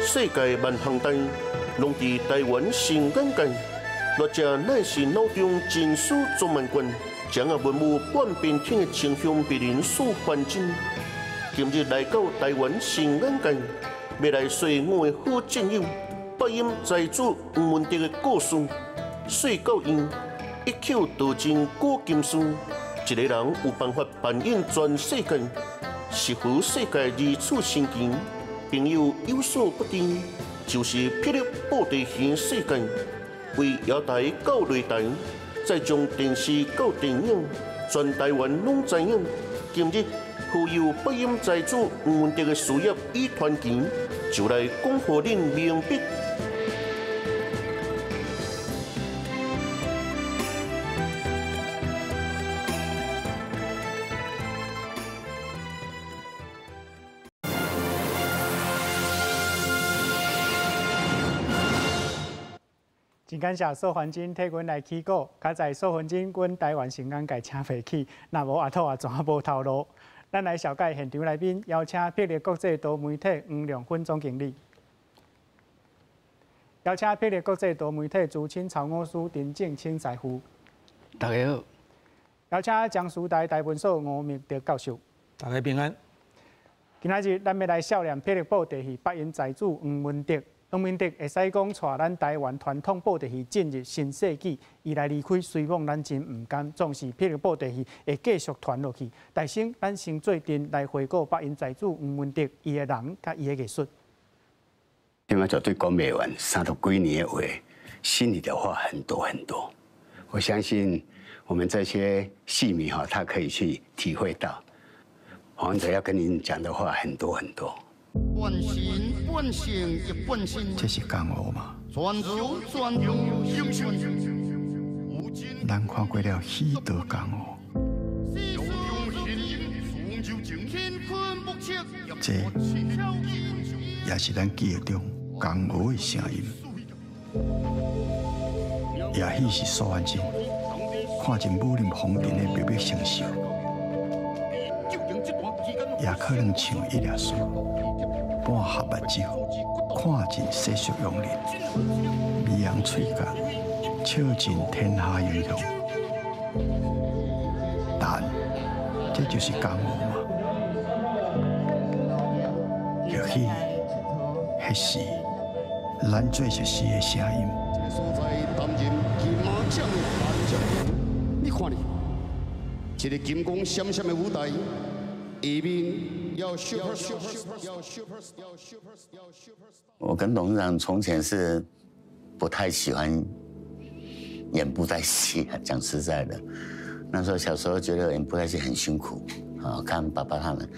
世界万项代，攏佇台灣新眼界。偌濟乃是腦中情思充滿罐，將啊文武半邊天的清香美人蘇還真，今日來到台灣新眼界，欲來說我的好戰友，北音才子黃文德的故事。說到伊，一口道盡古今事，一个人有辦法扮演全世界，是何世界如此神奇？朋友有所不知，就是霹靂布袋戲世界，為陽台到擂台，再將電視到電影，全台灣攏知影。今日好友北音才子黃文德的事業與傳奇，就來講予恁明白。真感謝素環真替阮來起鼓，佳哉素環真，阮台灣新眼界請袂起，若無阿土也全無頭路。咱來紹介現場來賓，邀請霹靂國際多媒體黃亮芬總經理，邀請霹靂國際多媒體資深草悟師陳正清師傅。大家好。邀請江蘇大台文所吳明德教授。大家平安。今仔日咱欲來笑念霹靂布袋戲北音才子黃文德。黃文德會使講帶咱台灣傳統布袋戲進入新世紀，伊來離開，雖罔咱真毋甘，總是霹靂布袋戲會繼續傳落去。但先，咱先做陣來回顧北音才子黃文德伊的人佮伊的藝術。這馬絕對講袂完，30幾年的話，心裡的話很多很多。我相信我們這些戲迷哈，他可以去體會到，黃文德要跟您講的話很多很多。半神半聖亦半神，這是江湖嗎？全如全如。咱看過了許多江湖，這也是咱記憶中江湖的聲音。也許是素還真看盡武林風塵的瞥瞥成熟，也可能像一粒樹。半合目睭，看盡世俗庸人，微揚喙角，笑盡天下英雄。但這就是江湖嗎？或許，彼是咱最熟悉的聲音。你看哩，這個金光閃閃的舞台，下面。我跟董事長從前是不太喜歡演布袋戲啊，講實在的，那時候小時候覺得演布袋戲很辛苦啊，看爸爸他們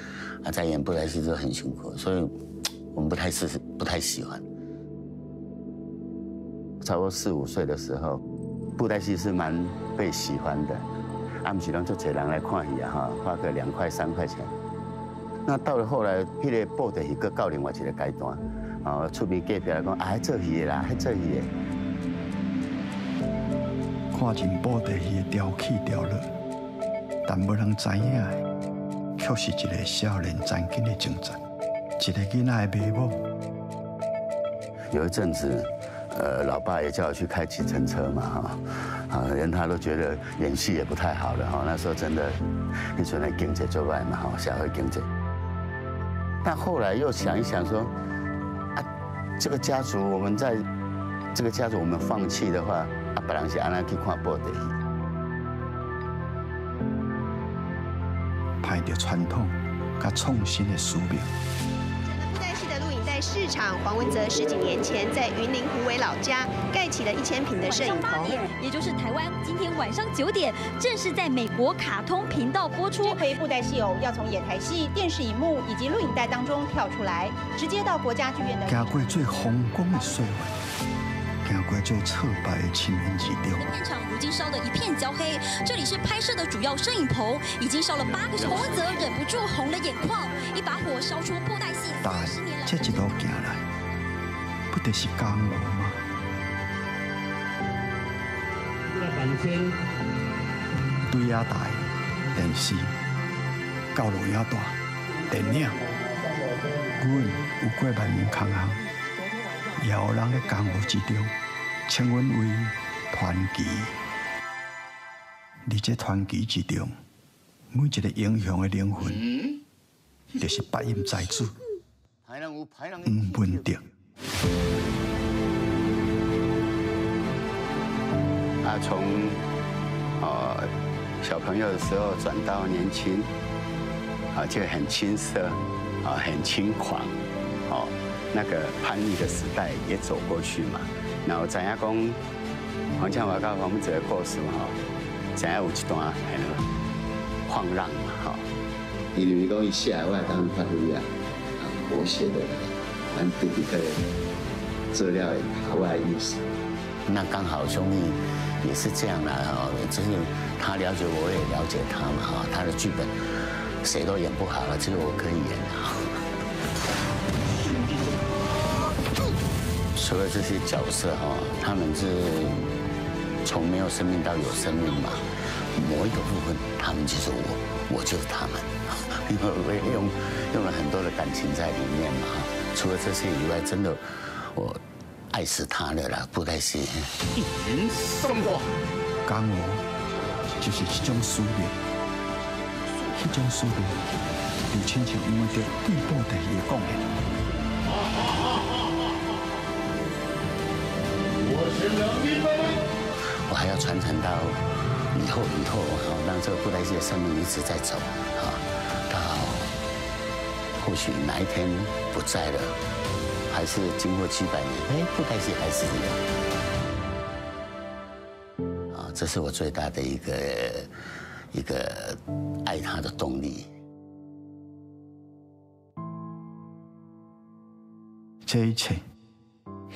啊在演布袋戲都很辛苦，所以我們不太喜歡。差不多4、5歲的時候，布袋戲是蠻被喜歡的，啊，毋是攏足濟人來看戲啊，哈，花個2塊3塊錢。那到了後來，彼個布袋戲閣到另外一個階段，哦，出面隔壁來講，啊，彼做戲的啦，彼做戲的。看盡布袋戲的潮起潮落，但無人知影的，卻是一個少年前進的掙扎，一個囡仔的迷惘。有一陣子，老爸也叫我去開計程車嘛，哈，啊，連他都覺得演戲也不太好了，哈，那時候真的，彼陣的經濟做歹嘛，哈，社會經濟。但後來又想一想說，啊，這個家族我們在這個家族我們放棄的話，啊，別人是按怎去看布袋戲？歹著傳統佮創新的使命。布袋戲的錄影帶市場，黃文澤十幾年前在雲林虎尾老家蓋起了1000坪的攝影棚，也就是台灣今天晚上9點正式在美國卡通頻道播出。這回布袋戲偶要從野台戲、電視熒幕以及錄影帶當中跳出來，直接到國家劇院的。行過最風光的歲月，行過最挫敗的深淵之中。片場如今燒得一片焦黑，這裡是拍攝的主要攝影棚，已經燒了8個小時。黃文澤忍不住紅了眼眶，一把火燒出布袋戲。但這一路行來，不就是江湖嗎？對野台、電視到錄影帶、電影，阮有過萬年空巷，也予人咧江湖之中稱阮為傳奇。佇這傳奇之中，每一個英雄的靈魂，就是八音才子黃文德。啊，從小朋友的時候轉到年輕，啊，就很青澀，啊，很輕狂，哦，那個叛逆的時代也走過去嘛。然後知影講黃強華佮黃文澤的故事吼，知影有一段很放浪嘛，吼。伊認為講伊寫的我會當發揮啊，啊，我寫的，咱對佇個資料會合我的意思。那剛好兄弟也是這樣啦，吼，就是他了解我，我也了解他嘛，哈，他的劇本誰都演不好了，只有我可以演啊。除了這些角色哈，他們是從沒有生命到有生命嘛，某一個部分他們就是我，我就是他們，因為我也用了很多的感情在裡面嘛。除了這些以外，真的我愛死他了啦，布袋戲。一人三花，江湖就是一種使命，彼種使命就親像黃文德對布袋戲的貢獻。我還要傳承到以後，以後哈，讓這個布袋戲的生命一直在走啊，到或許哪一天不在了，還是經過幾百年，哎，布袋戲還是有啊，這是我最大的一個愛他的動力。這一切，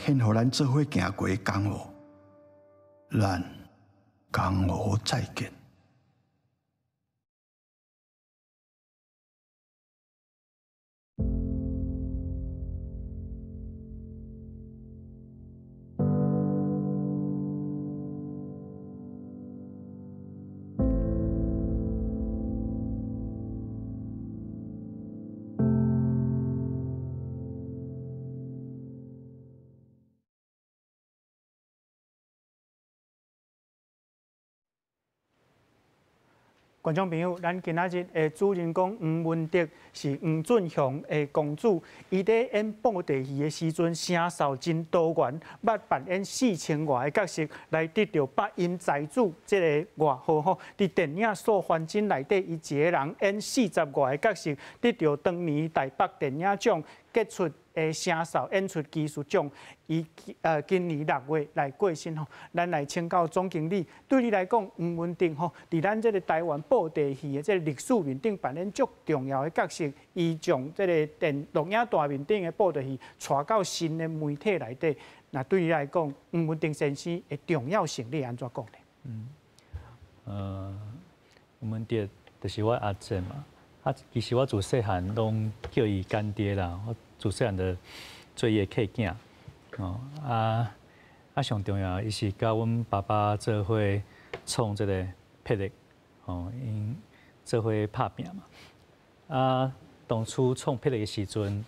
獻予咱做伙行過的江湖，咱江湖再見。觀眾朋友，咱今仔日的主人公黃文德是黃俊雄的公子，伊佇演布袋戲的時陣，聲數真多元，捌扮演4000外个角色，來得著八音才子這个外號吼。佇電影《素還真》內底，伊一个人演40外个角色，得著當年台北電影獎傑出的聲數演出技術獎。伊今年6月來過身吼，咱來請教總經理，對你來講，黃文德吼，佇咱這個台灣布袋戲的這個歷史面頂扮演足重要的角色，伊將這個電錄影帶面頂的布袋戲帶到新的媒體內底。那對你來講，黃文德先生的重要性，你按怎講呢？黃文德就是我阿祖嘛。啊，其實我自細漢攏叫伊乾爹啦，我自細漢就做伊的契囝。哦，啊，上重要，伊是佮阮爸爸做伙創這個霹靂，哦，𪜶做伙拍拚嘛。啊，當初創霹靂的時陣，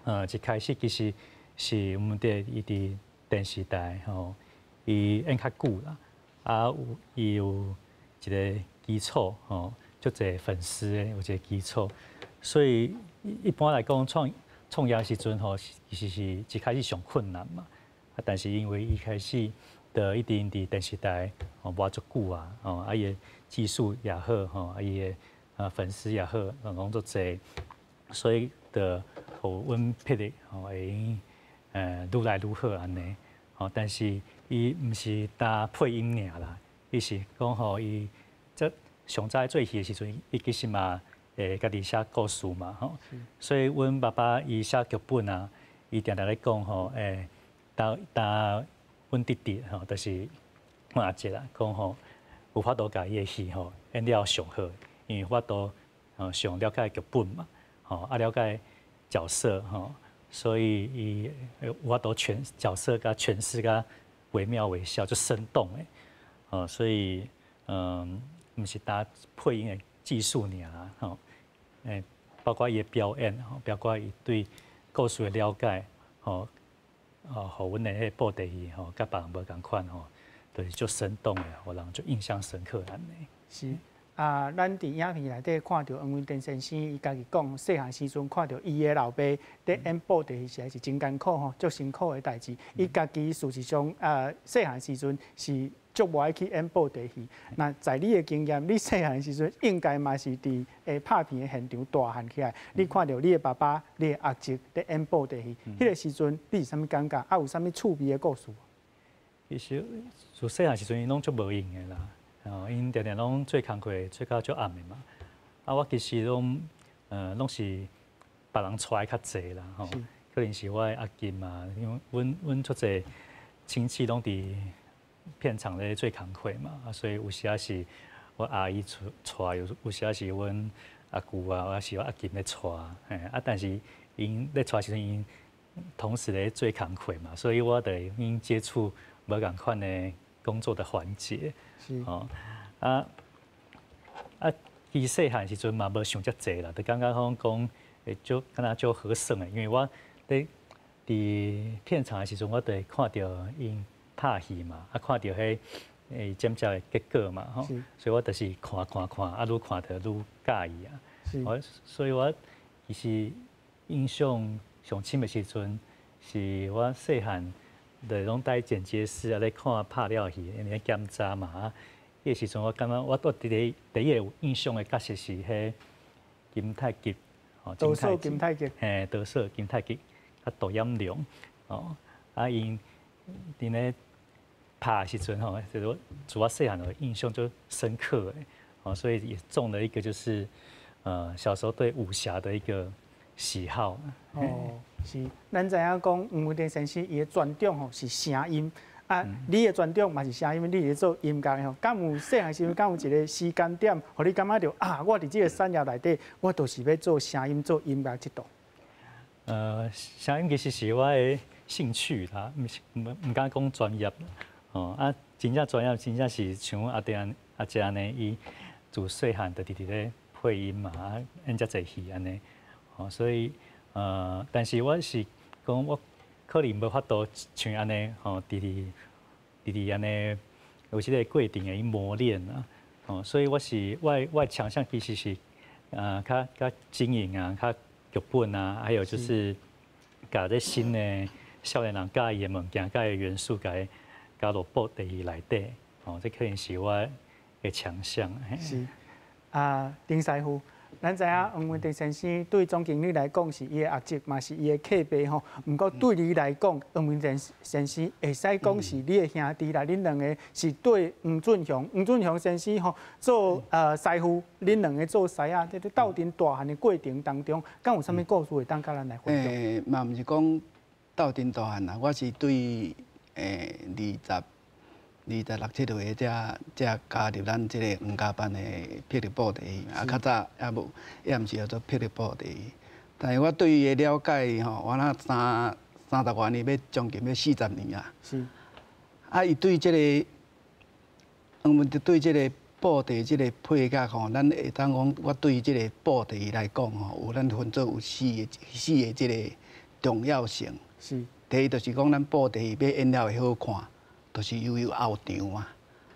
一開始其實是黃文德伊佇電視台吼，伊演較久啦，啊，有伊有一個基礎吼，足濟粉絲的有一個基礎，所以一般來講創業時陣吼，其實是一開始上困難嘛。啊，但是因為伊開始就一直佇電視台吼活足久啊，吼啊伊的技術也好吼，啊伊的粉絲也好，攏足濟，所以就予阮霹靂吼會用愈來愈好按呢。吼，但是伊毋是焦配音爾啦，伊是講吼伊這上早做戲的時陣，伊其實嘛會家己寫故事嘛吼，所以阮爸爸伊寫劇本啊，伊定定咧講吼，焦阮弟弟吼，就是阮阿姐啦，講吼有法度共伊的戲吼演了上好，因為法度上了解劇本嘛，吼啊了解角色吼，所以伊有法度詮角色佮詮釋佮惟妙惟肖，就生動的，哦，所以毋是焦配音的技術爾吼，包括伊的表演，吼，包括伊對故事的了解，吼，哦，予阮的彼布袋戲吼，佮別人無仝款吼，就是足生動的，予人足印象深刻按呢。是啊，咱佇影片內底看著黃文德先生，伊家己講，細漢時陣看著伊的老爸佇演布袋戲，實在是真艱苦吼，足辛苦的代誌。伊家己事實上啊，細漢時陣是足無愛去演布袋戲。那在你的經驗，你細漢時陣應該嘛是佇拍片的現場大漢起來，你看著你的爸爸、你的阿叔佇演布袋戲，彼個時陣你是啥物感覺？啊，有啥物趣味的故事？其實自細漢時陣，𪜶攏足無閒的啦。哦，𪜶定定攏做工課，做到足暗的嘛。啊，我其實攏是別人帶較濟啦，吼。可能是我的阿金啊，因為阮足濟親戚攏佇片場咧做工課嘛，啊，所以有時仔是我阿姨帶，有時仔是阮阿舅啊，抑是我阿金咧帶，嘿，啊，但是𪜶咧帶時陣，𪜶同時咧做工課嘛，所以我就𪜶接觸無仝款的工作的環節。哦，啊啊，其實細漢時陣嘛無想遮濟啦，就感覺講會足敢若足好耍的，因為我咧佇片場的時陣，我就會看著𪜶拍戲嘛，啊，看著彼剪接的結果嘛，吼，所以我就是看看看，啊，愈看著愈佮意啊。我所以我其實印象上深的時陣，是我細漢就攏佇剪接室啊咧看拍了戲，𪜶咧檢查嘛啊。彼個時陣我感覺我第一個有印象的角色是彼金太極，哦，刀嫂金太極，嘿，刀嫂金太極，佮杜艷良，哦，啊，𪜶佇咧拍的時陣吼，就是自我細漢的印象就深刻的，哦，所以也種了一個就是小時候對武俠的一個喜好。哦，是，咱知影講黃文德先生伊的專長吼是聲音，啊，你的專長嘛是聲音，你咧做音樂的吼，敢有細漢時陣敢有一個時間點，予你感覺著啊，我佇這個產業內底，我就是欲做聲音、做音樂這道。聲音其實是我的興趣啦，毋是毋敢講專業。哦，啊，真正專業，真正是像阮阿弟阿姐按呢，伊自細漢就直直咧配音嘛，啊，演遮濟戲按呢。哦，所以但是我是講我可能無法度像按呢，吼，直直直直按呢有這個過程的磨練啊。哦，所以我是我的強項其實是較經營啊，較劇本啊，還有就是共這新的少年人佮意的物件、佮意的元素，共伊加入布袋戲內底，哦，這可能是我的強項。是啊，丁師傅，咱知影黃文德先生對總經理來講是伊的阿叔，嘛是伊的客爸吼。毋過對你來講，黃文德先生會使講是你的兄弟啦。恁兩个是對黃俊雄，黃俊雄先生吼做師傅，恁兩个做師仔，這個鬥陣大漢的過程當中，敢有啥物故事會當佮咱來分享？嘛毋是講鬥陣大漢啦，我是對二十六七歲才加入咱這个黃家班的霹靂布袋戲，啊，較早猶無，猶毋是叫做霹靂布袋戲。但是我對伊的了解吼，我若30外年，欲將近欲40年啊。啊，伊對這个，黃文德對這个布袋這个配樂吼，咱會當講，我對這个布袋戲來講吼，有咱分做有四个這个重要性。第一就是講，咱布袋戲欲演了會好看，就是由於後場啊，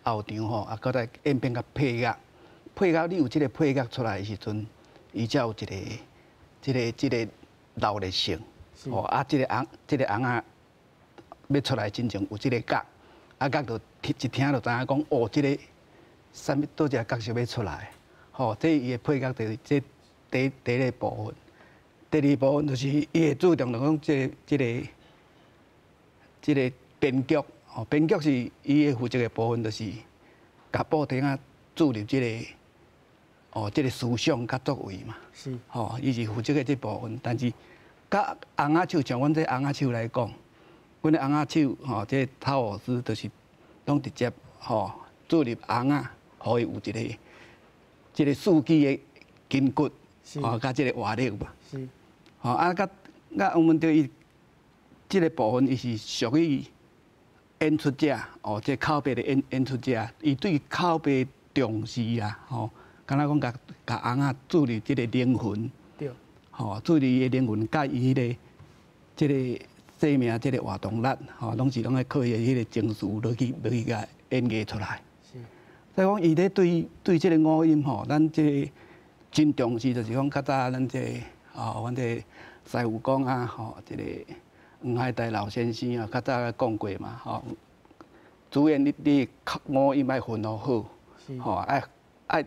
後場吼，啊，閣來演變甲配樂，配樂你有這个配樂出來的時陣，伊才有一个、這个鬧熱性，吼啊，這个尪仔欲出來真正有這个角，啊角就聽一聽就知影講，哦，這个啥物佗一个角色欲出來，吼，這伊的配樂就是這第一个部分。第二部分就是伊會注重就講這个編劇。哦，編劇是伊的負責的部分，就是共布袋仔注入這个哦，這个思想佮作為嘛。吼，伊是負責的這部分，但是佮尪仔手像阮這尪仔手來講，阮的尪仔手吼，這个頭老師就是攏直接吼注入尪仔，予伊有一个這个四肢的筋骨，吼，佮這个活力嘛。吼，啊，佮黃文德伊這个部分，伊是屬於演出者哦，這口白的演出者，伊對口白重視啊，吼，敢若講共尪仔注入這个靈魂，吼，注入伊的靈魂，佮伊彼个這个生命這个活動力，吼，攏是攏愛靠伊的彼个情緒落去落去共演繹出來。所以講，伊咧對對這个五音吼，咱這个真重視，就是講較早咱這個吼，阮這個師傅講啊，吼，這个黃海岱老先生啊，較早講過嘛，吼，主演你你五音愛分予好，吼，愛愛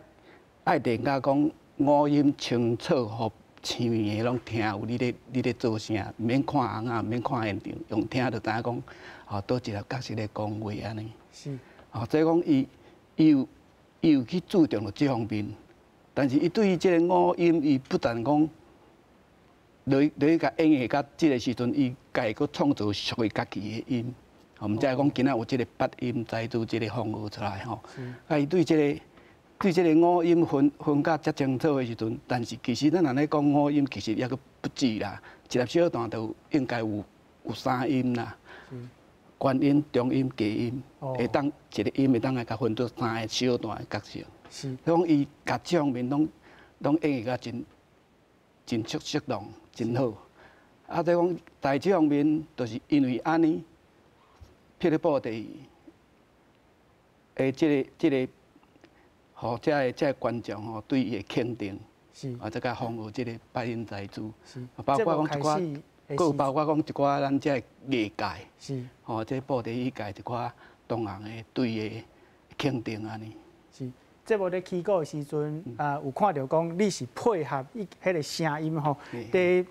愛練甲講五音清楚，予唱的攏聽有你咧你咧做啥，毋免看紅仔，毋免看現場，用聽就知影講，吼，佗一个角色咧講話按呢。吼，所以講伊伊有伊有去注重著這方面，但是伊對於這个五音，伊不但講落落去共演繹到這个時陣，伊家己閣創造屬於家己的音，吼，毋知講今仔有這个八音才子這个方號出來吼。啊，伊對這个對這个五音分分甲遮清楚的時陣，但是其實咱若咧講五音，其實猶閣不止啦，一粒小段就應該有有三音啦，懸音、中音、低音，會當一个音會當來共分做三个小段的角色。所以講伊共這方面攏攏演繹甲真真適適當，真好。啊，所以講在這方面，就是因為按呢，霹靂布袋戲的這个這个，予遮个遮个觀眾吼對伊的肯定，啊，才共封號這个八音才子。包括講一寡，閣包括講一寡咱遮个藝界，吼，這布袋戲界一寡同行的對伊的肯定按呢。節目咧起鼓的時陣，啊，有看著講你是配合伊彼个聲音吼，佇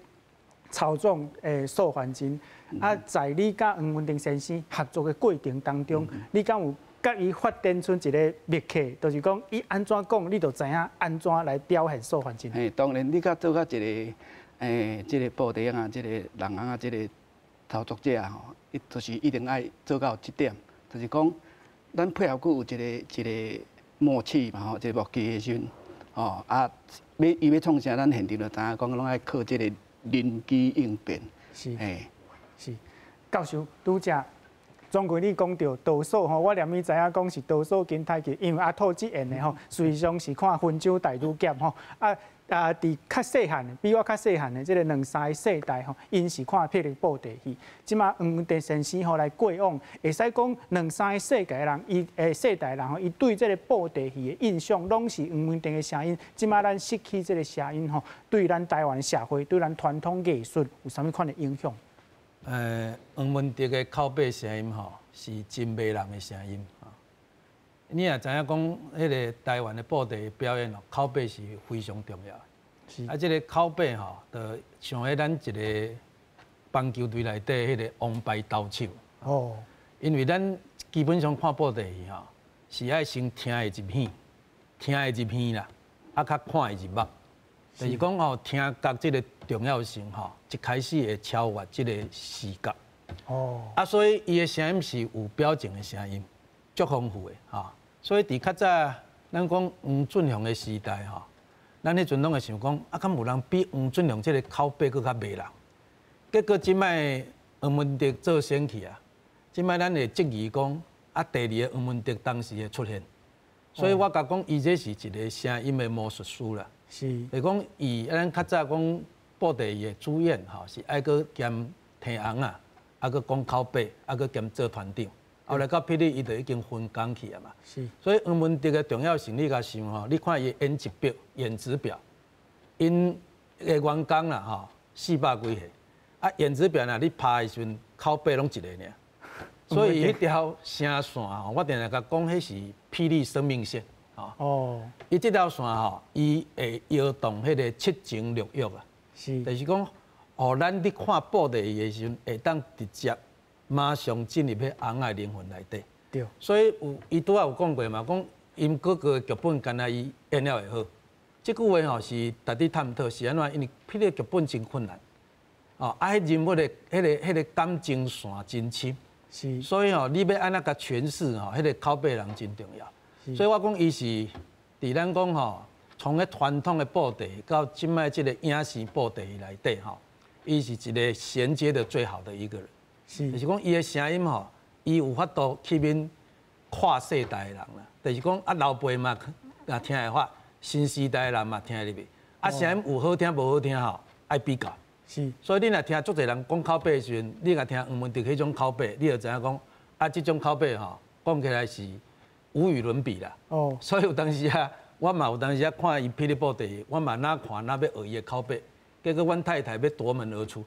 操縱素還真。啊，在你佮黃文德先生合作的過程當中，你敢有佮伊發展出一个默契，就是講伊按怎講，你就知影按怎來表現素還真。嘿，當然你佮做甲一个這个布袋啊，這个人啊，這个操作者吼，伊就是一定愛做到這點，就是講咱配合閣有一个一个默契嘛吼，這个默契的時陣，吼啊，欲伊欲創啥，咱現場就知影講攏愛靠這个臨機應變。嘿，是。教授拄才總經理講著刀嫂吼，我連咪知影講是刀嫂金太吉，因為阿兔子演的吼，實際上是看溫州大女俠吼。啊啊！佇較細漢的，比我較細漢的這个兩三个世代吼，𪜶是看霹靂布袋戲。這馬黃文德先生吼來過往，會使講兩三个世界人，伊世代人吼，伊對這个布袋戲的印象，攏是黃文德的聲音。這馬咱失去這个聲音吼，對咱台灣社會，對咱傳統藝術有啥物款的影響？黃文德的口白聲音吼，是真迷人的聲音。你也知影講，彼个台灣的布袋表演哦，口白是非常重要的。啊，這个口白吼，就像彼咱一个棒球隊內底彼个王牌投手。因為咱基本上看布袋戲吼，是愛先聽會入耳，聽會入耳啦，啊，較看會入目。就是講吼，聽覺這个重要性吼，一開始會超越這個視覺。啊，所以伊的聲音是有表情的聲音，足豐富的吼。所以佇較早，咱講黃俊雄的時代吼，咱彼陣攏會想講，啊，敢有人比黃俊雄這个口白閣較迷人？結果這擺黃文德做先去啊，這擺咱會質疑講，啊，第二个黃文德當時會出現，所以我共講，伊這是一个聲音的魔術師啦。就是講伊，咱較早講布袋戲的主演吼，是愛閣兼提尪仔，啊閣講口白，啊閣兼做團長。後來到霹靂，伊就已經分工去啊嘛。所以黃文德的重要性，你共想吼，你看伊演職表、演職表，𪜶的員工啦吼，400幾歲，啊演職表若你拍的時陣，口白攏一个爾。所以彼條聲線吼，我定定共講，彼是霹靂生命線。伊這條線吼，伊會搖動彼个七情六欲啊。就是講，予咱佇看布袋戲的時陣，會當直接馬上進入彼尪仔靈魂內底。所以有伊拄仔有講過嘛，講𪜶哥哥的劇本敢若伊演了會好。這句話吼是值得探討，是按怎？因為彼个劇本真困難。哦，啊，彼人物的彼个彼个感情線真深。所以吼，你欲按怎共詮釋吼，彼个口白人真重要。所以我講伊是佇咱講吼，從彼傳統的布袋到這擺這个影視布袋戲內底吼，伊是一个銜接的最好的一個人。就是講伊的聲音吼，伊有法度吸引跨世代的人啦。就是講啊，老輩嘛也聽會發，新時代的人嘛聽會入去。啊，聲音有好聽無好聽吼，愛比較。是。所以你若聽足濟人講口白的時陣，你若聽黃文德彼種口白，你就知影講啊，這種口白吼，講起來是無與倫比啦。哦。所以有當時啊，我嘛有當時啊看伊霹靂布袋戲，我嘛哪看哪欲學伊的口白，結果阮太太欲奪門而出。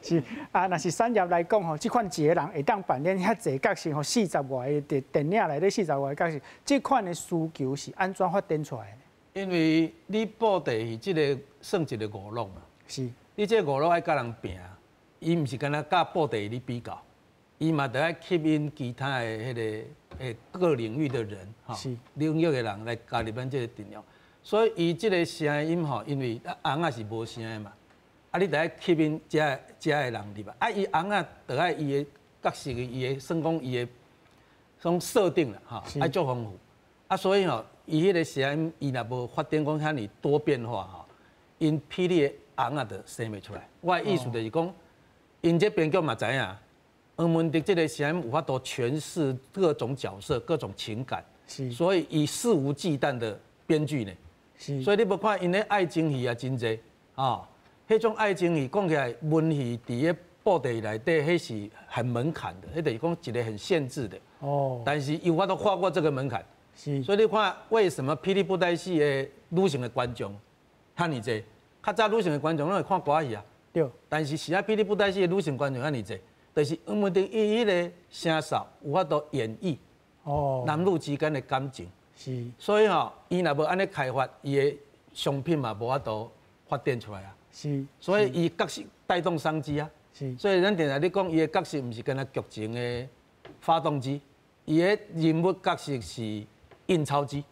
是啊，若是產業來講吼，這款一個人會當扮演遐濟角色吼，四十外个佇電影內底四十外个角色，這款的需求是按怎發展出來的？因為你布袋戲這个算一個娛樂嘛，是，你這個娛樂愛佮人拚，伊毋是干焦佮布袋戲咧比較，伊嘛得愛吸引其他的彼个各領域的人，吼，領域的人來加入咱這個陣容，所以伊這个聲音吼，因為尪仔是無聲的嘛。啊！你得愛吸引遮遮的人入來，啊！伊尪仔得愛伊的角色，伊的算講伊的種設定啦，吼，愛足豐富。啊，所以吼，伊彼个聲音，伊若無發展講遐爾多變化吼，𪜶霹靂的尪仔就生袂出來。我的意思就是講，𪜶這編劇嘛知影，黃文德這个聲音有法度詮釋各種角色、各種情感，所以伊肆無忌憚的編劇呢。所以你無看𪜶的愛情戲也真濟，吼。彼種愛情戲講起來，文戲佇咧布袋戲內底，彼是很門檻的，彼就是講一个很限制的。哦。但是伊有法度跨過這個門檻。是。所以你看，為什麼霹靂布袋戲的女性的觀眾遐爾濟？較早女性的觀眾攏會看歌仔戲啊。對。但是現在霹靂布袋戲的女性觀眾遐爾濟，就是黃文德伊彼个聲調有法度演繹哦男女之間的感情。是。所以吼，伊若無按呢開發，伊的商品嘛無法度發展出來啊。是，所以伊角色帶動商機啊。是，所以咱定定咧講，伊的角色毋是干焦劇情的發動機，伊的人物角色是印鈔機。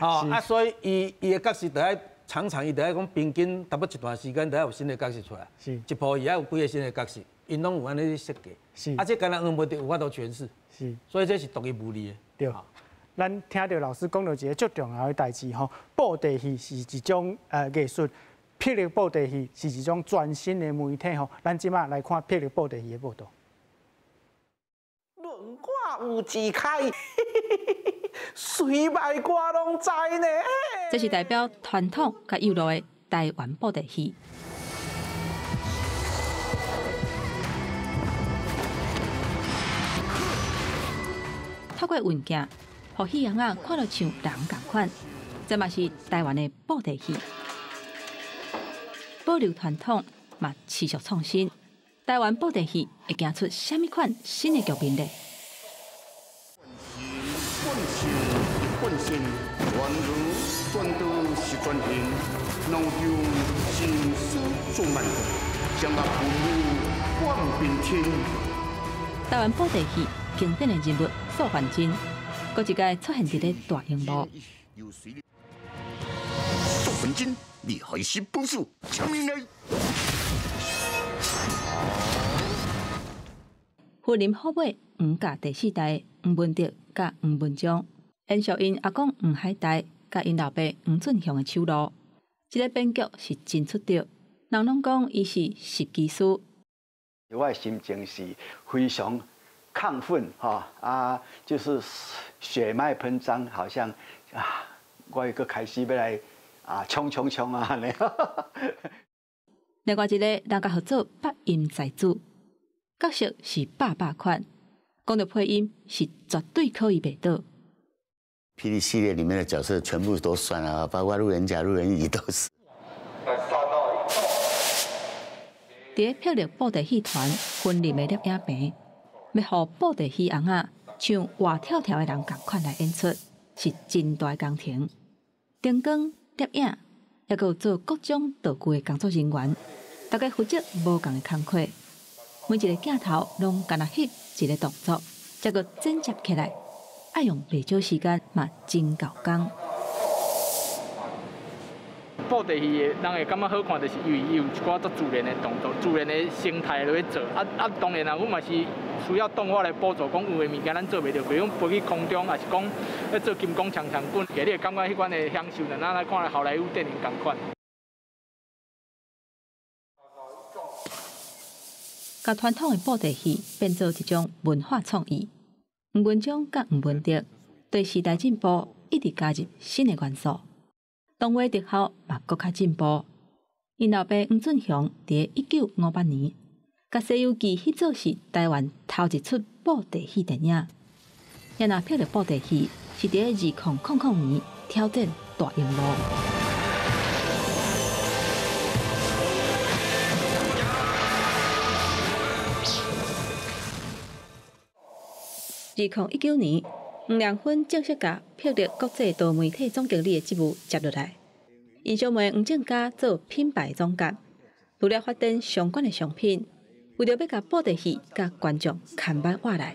哦啊，所以伊伊的角色得愛常常伊得愛講平均差不多一段時間，得愛有新的角色出來。是，一部戲愛有幾个新的角色，𪜶攏有按呢設計。是，啊，這干焦黃文德有法度詮釋。是，所以這是獨一無二的。對。咱聽著老師講著一个足重要的代誌吼，布袋戲是一種藝術。霹靂布袋戲是一種全新的媒體吼，咱這馬來看霹靂布袋戲的報導。輪我有一開，隨擺我攏知呢。這是代表傳統佮幼路的台灣布袋戲。透過運鏡，予戲尪仔看著像人仝款，這嘛是台灣的布袋戲。保留傳統，嘛持續創新。台灣布袋戲會行出啥物款新的局面呢？台灣布袋戲經典的人物素還真，閣一擺出現佇咧大螢幕。素還真。你還是不輸，搶命來！雲林虎尾黃家第四代黃文德佮黃文章，延續𪜶阿公黃海岱佮𪜶老爸黃俊雄的手路。這个編劇是真出色，人攏講伊是設計師。我的心情是非常亢奮，哈啊，就是血脈噴張，好像啊，我又閣開始欲來。啊！衝衝衝啊！另外一个人共號做北音才子，角色是百百款，講著配音是絕對可以袂倒。霹靂系列裡面的角色全部都算啊，包括路人甲、路人乙都是。佇咧霹靂布袋戲團雲林的攝影棚，欲予布袋戲尪仔像活跳跳的人仝款來演出，是真大工程。燈光、攝影，抑閣有做各種道具的工作人員，大家負責無仝的工課，每一個鏡頭攏敢若翕一个動作，才閣剪接起來，愛用袂少時間嘛，真夠工。布袋戲的人會感覺好看，就是因為伊有一寡足自然的動作、自然的生態落去做。啊啊，當然啦，阮嘛是需要動畫來輔助，講有的物件咱做袂著，比如講飛去空中，抑是講咧做金剛長長棍，你會感覺彼款的享受，就咱來看好萊塢電影仝款。共傳統的布袋戲變做一種文化創意，黃文章佮黃文德對時代進步一直加入新的元素。動畫特效嘛，閣較進步。𪜶老爸黃俊雄佇1958年，共《西遊記》翕做是台灣頭一齣布袋戲電影。也若霹靂布袋戲是佇2000年挑戰大螢幕。2019年，黃良芬正式共霹靂國際多媒體總經理的職務接落來。𪜶小妹黃正嘉做品牌總監，除了發展相關的商品，為著欲共布袋戲佮觀眾牽挽活來，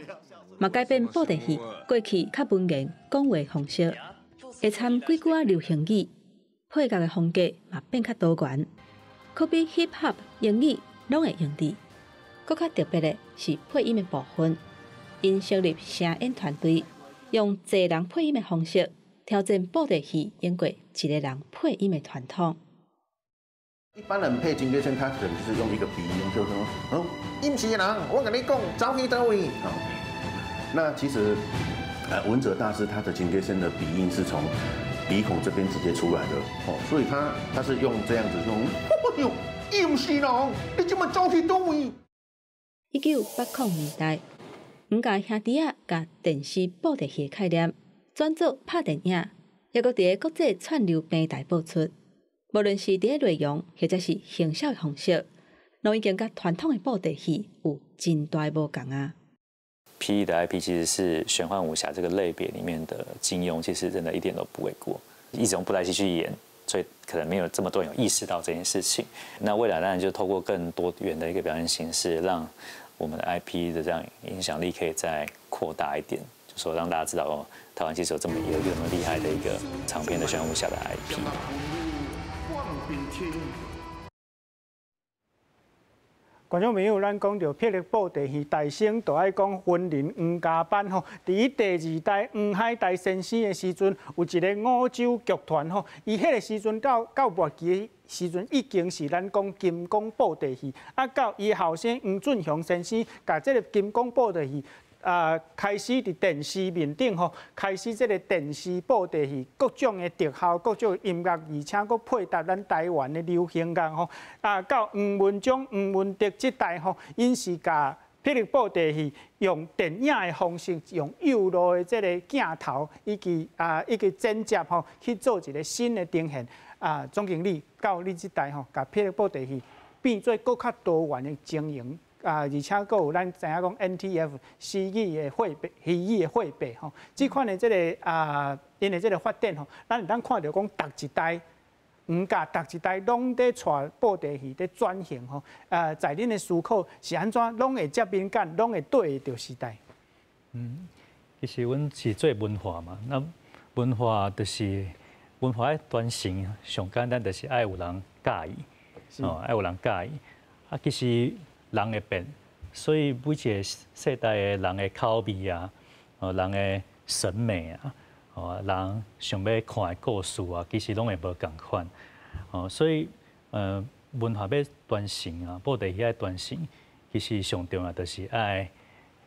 嘛改變布袋戲過去較文言講話方式，會參幾句仔流行語，配樂的風格嘛變較多元，可比 hip hop、英語攏會用佇。閣較特別的是配音的部分，𪜶成立聲演團隊，用濟人配音的方式挑戰布袋戲演過一个人配音的傳統。一般人配金龜身，他可能就是用一個鼻音，就是說：哦，伊毋是人，我共你講，走去佗位。好，那其實，文哲大師他的金龜身的鼻音是從鼻孔這邊直接出來的，哦，所以他是用這樣子用。哎喲，伊毋是人，你這麼走去佗位？1980年代，黃家兄弟仔共電視布袋戲的概念轉做拍電影，猶閣佇個國際串流平台播出。無論是佇個內容，或者是行銷的方式，攏已經佮傳統的布袋戲有真大無仝啊。霹靂的 IP 其實是玄幻武俠這個類別裡面的金庸，其實真的一點都不為過。一直用布袋戲去演，所以可能沒有這麼多人有意識到這件事情。那未來當然就透過更多元的一個表演形式，讓我們的 IP 的這樣影響力可以再擴大一點，就說讓大家知道哦，台灣其實有這麼有一個這麼厲害的一個長篇的玄幻武俠的 IP。觀眾朋友，咱講著霹靂布袋戲大星，就愛講雲林黃家班吼。佇第二代黃海岱先生的時陣，有一個五洲劇團吼。伊彼個時陣到末期的時陣，已經是咱講金剛布袋戲。啊，到伊後生黃俊雄先生，共這個金剛布袋戲啊，開始佇電視面頂吼，開始這個電視布袋戲各種的特效、各種音樂，而且閣配搭咱台灣的流行樂吼。啊，到黃文忠、黃文德這代吼，𪜶是共霹靂布袋戲用電影的方式，用幼路的這個鏡頭以及剪接吼，去做一個新的呈現。啊，總經理到你這代吼，共霹靂布袋戲變做閣較多元的經營。啊，而且閣有咱知影講 NTF 西語的繪本、西語的繪本吼，這款的這个啊，𪜶的這个發展吼，咱會當看著講，逐一代黃家，逐一代攏佇帶布袋戲佇轉型吼。在恁的思考是按怎，攏會遮敏感，攏會對得著時代。其實阮是做文化嘛，那文化就是文化的傳承，上簡單就是愛有人佮意，哦，愛有人佮意。啊，其實人會變，所以每一個世代的人的口味啊，哦，人的審美啊，哦，人想欲看的故事啊，其實攏會無仝款，哦，所以文化欲傳承啊，布袋戲愛傳承，其實上重要就是愛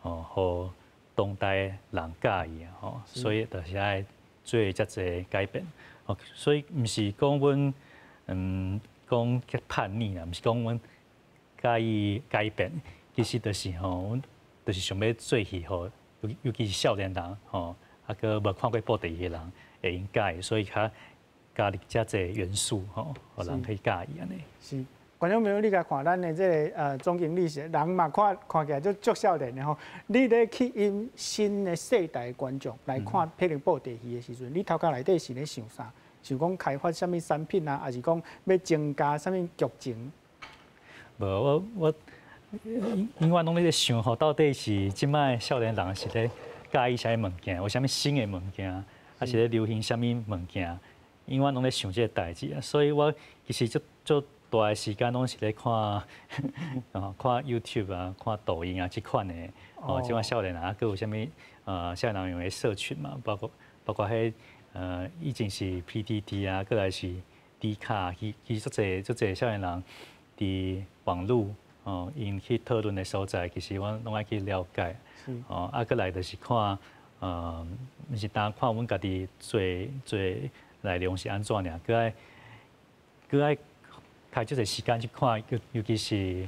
哦，予當代人佮意啊，吼，所以就是愛做遮濟改變，哦，所以毋是講阮講去叛逆啦，毋是講阮佮意改變，其實就是吼，阮就是想欲做戲，予尤其是少年人吼，啊，閣無看過布袋戲的人會用佮意，所以較加入遮濟元素吼，予人去佮意按呢。是，觀眾朋友，你共看咱的這个總經理是人嘛，看看起來就足少年的吼。你咧吸引新的世代觀眾來看霹靂布袋戲的時陣，你頭殼內底是咧想啥？想講開發啥物產品啊，抑是講欲增加啥物劇情？無，我因為攏咧想吼，到底是這擺少年人是咧佮意啥物物件，有啥物新的物件，抑是咧流行啥物物件？因為我攏咧想這个代誌啊，所以我其實足足大的時間攏是咧看，看 YouTube 啊，看抖音啊，這款的哦，這擺少年人啊，閣有啥物少年人用的社群嘛，包括彼以前是 PTT 啊，閣來是 D 卡，其實足濟足濟少年人佇網路哦，𪜶去討論的所在，其實阮攏愛去了解。哦，啊，閣來就是看，毋是單看阮家己做做內容是按怎爾，閣愛閣愛開足濟時間去看，尤其是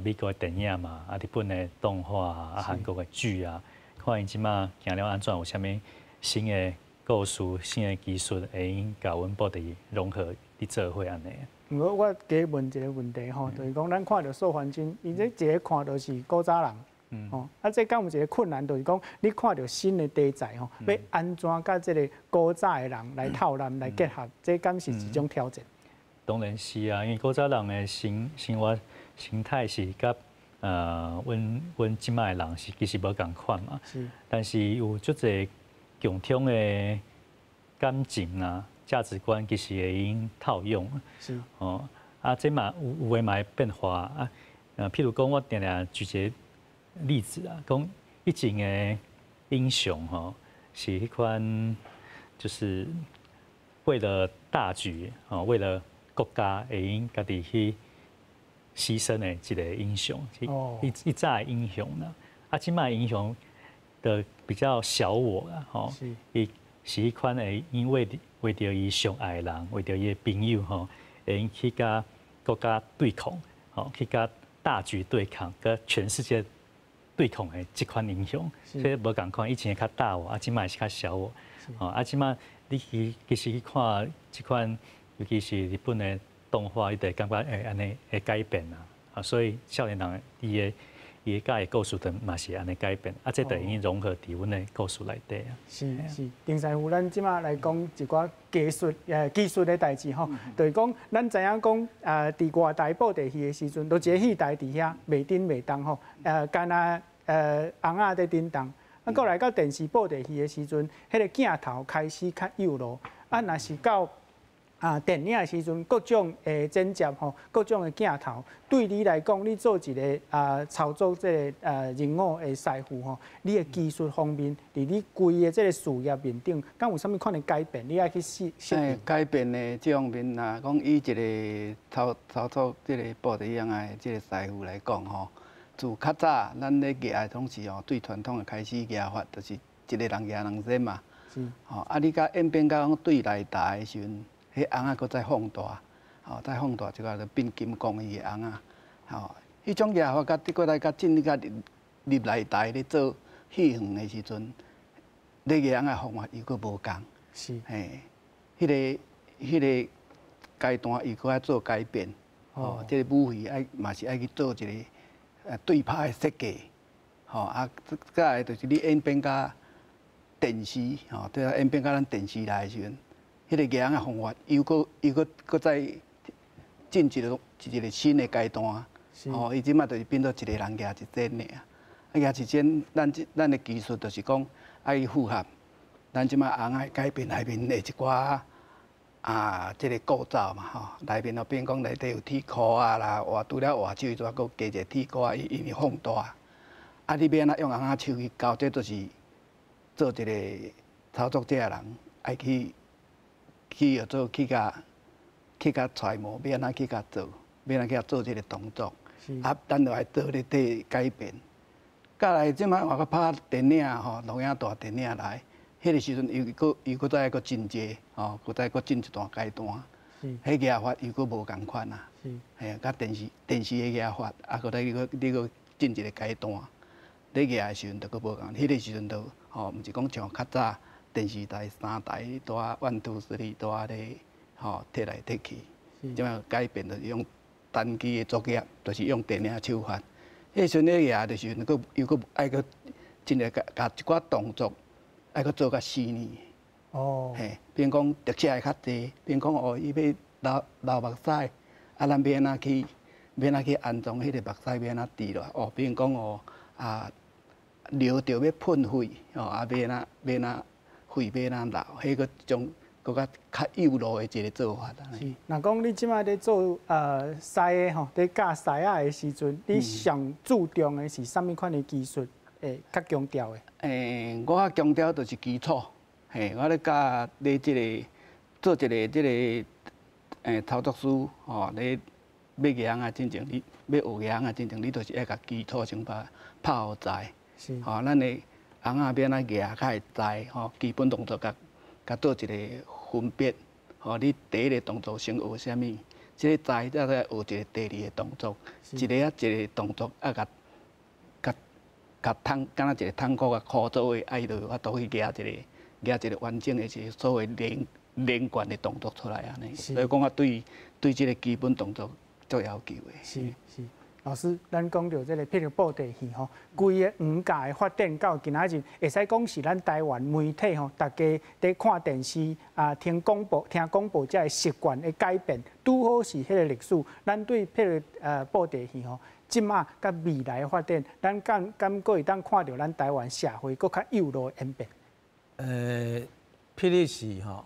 美國的電影嘛，啊，日本的動畫啊，韓國的劇啊，看𪜶這馬行了按怎有啥物新的故事、新的技術，會用共阮布袋戲融合佇做伙按呢。毋過我加問一個問題吼，就是講咱看著素還真，伊這一个看著是古早人，吼，啊，這敢有一個困難，就是講你看著新的題材吼，欲按怎佮這个古早的人來套納來結合，這敢是一種挑戰？當然是啊，因為古早人的生活形態是佮阮這擺的人是其實無仝款嘛。但是有足濟共通的感情啊、價值觀，其實會用套用。哦，啊，這嘛有有的嘛會變化啊。譬如講，我定定舉一個例子啊，講以前的英雄吼，是彼款就是為了大局，哦，為了國家會用家己去犧牲的一個英雄，以早的英雄啦。啊，這擺英雄的比較小我啦，吼，伊是彼款會因為著伊上愛的人，為著伊的朋友吼，會用去佮國家對抗，吼，去佮大局對抗，佮全世界對抗的這款英雄，所以無仝款，以前較大我，啊，這擺是較小我，吼，啊，這擺你去其實去看這款，尤其是日本的動畫，伊就會感覺會按呢會改變啊，啊，所以少年人伊的佮的故事就嘛是按呢改變，啊，這就已經融合佇阮的故事內底啊。是是，丁師傅，咱這擺來講一寡技術的代誌吼，就是講咱知影講，佇外台布袋戲的時陣，都一个戲台佇遐袂振袂動吼，干焦尪仔佇振動。啊，過來到電視布袋戲的時陣，彼个鏡頭開始較幼囉，啊，若是到電影的時陣，各種的剪接吼，各種的鏡頭，對你來講，你做一个操作這个人偶的師傅吼，你的技術方面，佇你規个這个事業面頂，敢有啥物款的改變？你愛去適應？改變的這方面啊，講以一个操作這个布袋戲的這个師傅來講吼，自較早咱咧蜈的攏是吼，對傳統的開始蜈法，就是一个人蜈兩身嘛。吼，啊，你佮演變到講對內台的時陣，彼尪仔閣再放大，吼，再放大一個就變金剛伊的尪仔，吼，彼種蜈法佮過來佮進入佮入內台咧做戲園的時陣，咧蜈尪仔方法又閣無仝。嘿，彼个階段又閣愛做改變，吼，這个武戲愛嘛是愛去做一个對拍的設計，吼，啊，再來就是你演變甲電視，吼，對啊，演變甲咱電視來的時陣。彼个蜈尪的方法又閣再進一個新的階段，吼，伊這擺就是變做一個人蜈一尊爾，啊，蜈一尊，咱的技術就是講愛符合咱這擺尪仔改變內面的一寡啊，這个構造嘛，吼，內面哦變講內底有鐵箍啊啦，換除了換手以外，閣加一个鐵箍啊，伊因為放大，啊，你欲按怎用尪仔手去勾，這就是做一个操作者的人愛去。去學做去共揣摩，欲按怎去共做，欲按怎去共做這个動作，啊，咱就愛做咧綴改變。再來這擺換閣拍電影吼，錄影帶電影來，彼个時陣又閣再閣進階，吼，閣再閣進一段階段。彼蜈法又閣無仝款啊。嘿啊，佮電視的蜈法，啊，閣再你閣進一个階段。咧蜈的時陣就閣無仝，彼个時陣就吼，毋是講像較早。電視台三台拄仔 one two three 拄仔咧吼提來提去，這擺改變就是用單機的作業，就是用電影手法。彼時陣咧蜈的時陣，閣又閣愛閣真個共一寡動作愛閣做較細膩。嘿，比如講特寫會較濟，比如講哦，伊欲流目屎，啊，咱欲按怎去，欲按怎去安裝彼個目屎欲按怎滴落來？哦，比如講哦，啊，流著欲噴血，哦，啊，欲按怎欲按怎血欲按怎流，彼個種閣較幼囉的一個做法。是，若講你這擺咧做師的吼，咧教師仔的時陣，你上注重的是啥物款的技術會較強調的？我較強調就是基礎，嘿，我咧教咧這个做一个這个操作師吼，咧欲蜈尪仔進前，你欲學蜈尪仔進前，你就是愛共基礎先拍拍予知。吼，咱的尪仔欲按怎蜈較會知吼，基本動作共做一个分別。吼，你第一个動作先學啥物，這個在才來學一個第二個動作，一个啊一個動作啊，共共共通，敢若一個窗箍共箍做伙，啊伊就有法度去舉一個舉一個完整的一個所謂連連貫的動作出來按呢。所以講我對對這個基本動作足要求的。是是。老師，咱講著這个霹靂布袋戲吼，規个黃家的發展到今仔日，會使講是咱台灣媒體吼，大家佇看電視啊、聽廣播、聽廣播這个習慣的改變，拄好是彼个歷史。咱對霹靂布袋戲吼，這馬佮未來的發展，咱敢敢閣會當看著咱台灣社會閣較幼路的演變？霹靂戲吼，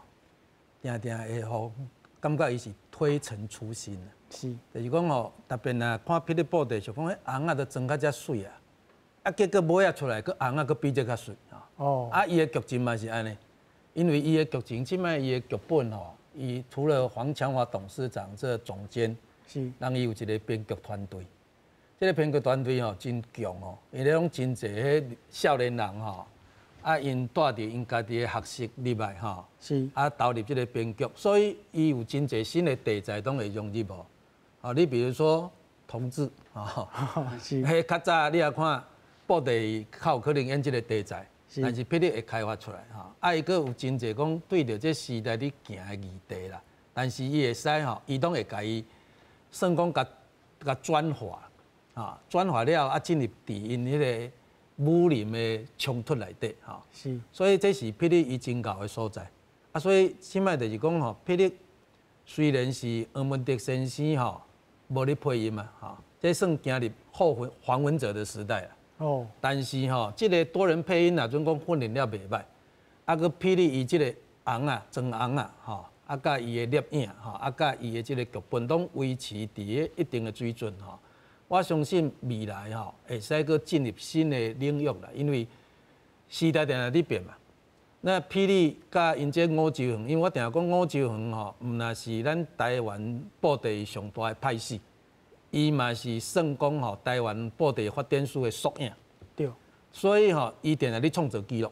定定會予感覺伊是推陳出新。就是講吼，特別若看霹靂布袋，想講彼尪仔都妝甲遮媠啊，啊結果尾仔出來，閣尪仔閣比這較媠。啊，伊的劇情嘛是按呢，因為伊的劇情，這擺伊的劇本吼，伊除了黃強華董事長這總監，人伊有一個編劇團隊，這个編劇團隊吼真強哦，因為攏真濟彼少年人吼，啊𪜶帶著𪜶家己的學識入來吼，啊投入這个編劇，所以伊有真濟新的題材攏會融入哦。啊，你比如說同志，吼，彼較早你若看布袋戲較有可能演這个題材，但是霹靂會開發出來，吼，啊，伊閣有真濟講對著這時代咧行的議題啦，但是伊會使吼，伊攏會共伊算講共共轉化，啊，轉化了啊，進入佇𪜶彼个武林的衝突內底，吼，所以這是霹靂伊真𠢕的所在，啊，所以這擺就是講吼，霹靂雖然是黃文德先生吼。無咧配音嘛，吼，這算行入後黃文擇的時代啦。但是吼，這个多人配音若準講訓練了袂䆀，啊，閣霹靂伊這个尪仔，妝尪仔，吼，啊，佮伊的攝影，吼，啊，佮伊的這个劇本攏維持佇咧一定的水準，吼。我相信未來吼會使閣進入新的領域啦，因為時代定定佇變嘛。那霹靂佮𪜶這五洲園，因為我定講五洲園吼，毋但是咱台灣布袋戲上大的派系，伊嘛是算講吼台灣布袋戲發展史的縮影。所以吼，伊定定咧創造紀錄，